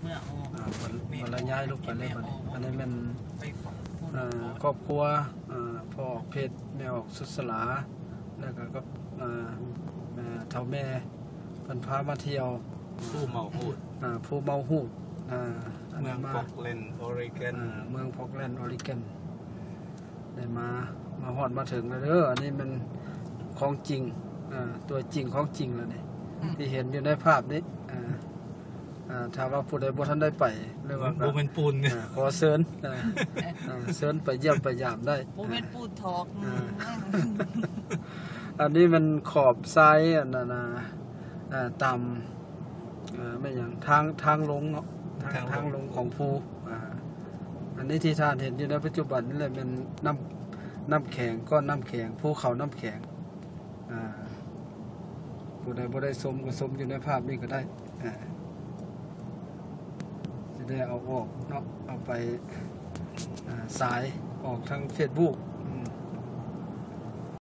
ອ່າ ບັນ ບັນລະຍາຍລົງໄປເລີຍບັດນີ້. ອັນນີ້ແມ່ນ ອ່າ ຄອບຄົວ ອ່າ ພໍ່ອອກເພັດ ແມ່ອອກສຸດສະຫຼາ ແລ້ວກໍກັບ ອ່າ ແມ່ ເຖົ້າແມ່ ເພິ່ນພາມາທ່ຽວ ພູເມົາຫູດ ອ່າ ພູເມົາຫູດ ອ່າ ອັນ ເມືອງ ນັ້ນມາ Portland Oregon ອ່າ ເມືອງ Portland Oregon ໄດ້ມາ ມາຮອດມາເຖິງແລ້ວເດີ. ອັນນີ້ແມ່ນຂອງຈິງ ອ່າ ຕົວຈິງຂອງຈິງແລ້ວນີ້ ອືມ ທີ່ເຫັນຢູ່ໃນພາບນີ້ ອ່າ ອ່າ ຖ້າວ່າຜູ້ໃດບໍ່ທັນໄດ້ໄປ ຫຼືວ່າ ບໍ່ແມ່ນປູນ ອ່າ ຂໍເຊີນ ອ່າ ອ່າ ເຊີນໄປຢ້ຽມໄປຢາມໄດ້ ບໍ່ແມ່ນປູນຖອກ ອ່າ ອັນນີ້ມັນຂອບຊາຍ ອັນນັ້ນນະ ອ່າ ຕາມ ອ່າ ແມ່ນຫຍັງ ທາງ ທາງລົງເນາະ ທາງ ທາງລົງ ທາງລົງຂອງພູ ອ່າ ອັນນີ້ທີ່ທ່ານເຫັນຢູ່ໃນປັດຈຸບັນນີ້ແຫຼະ ແມ່ນນ້ຳ ນ້ຳແຂງ ກ້ອນນ້ຳແຂງ ພູເຂົານ້ຳແຂງ. ອ່າ ຜູ້ໃດບໍ່ໄດ້ຊົມກໍຊົມຢູ່ໃນພາບນີ້ກໍໄດ້ ອ່າ ຈະໄດ້ເອົາອອກເນາະ ເອົາໄປ ອ່າ ສາຍອອກທາງເຟສບຸກ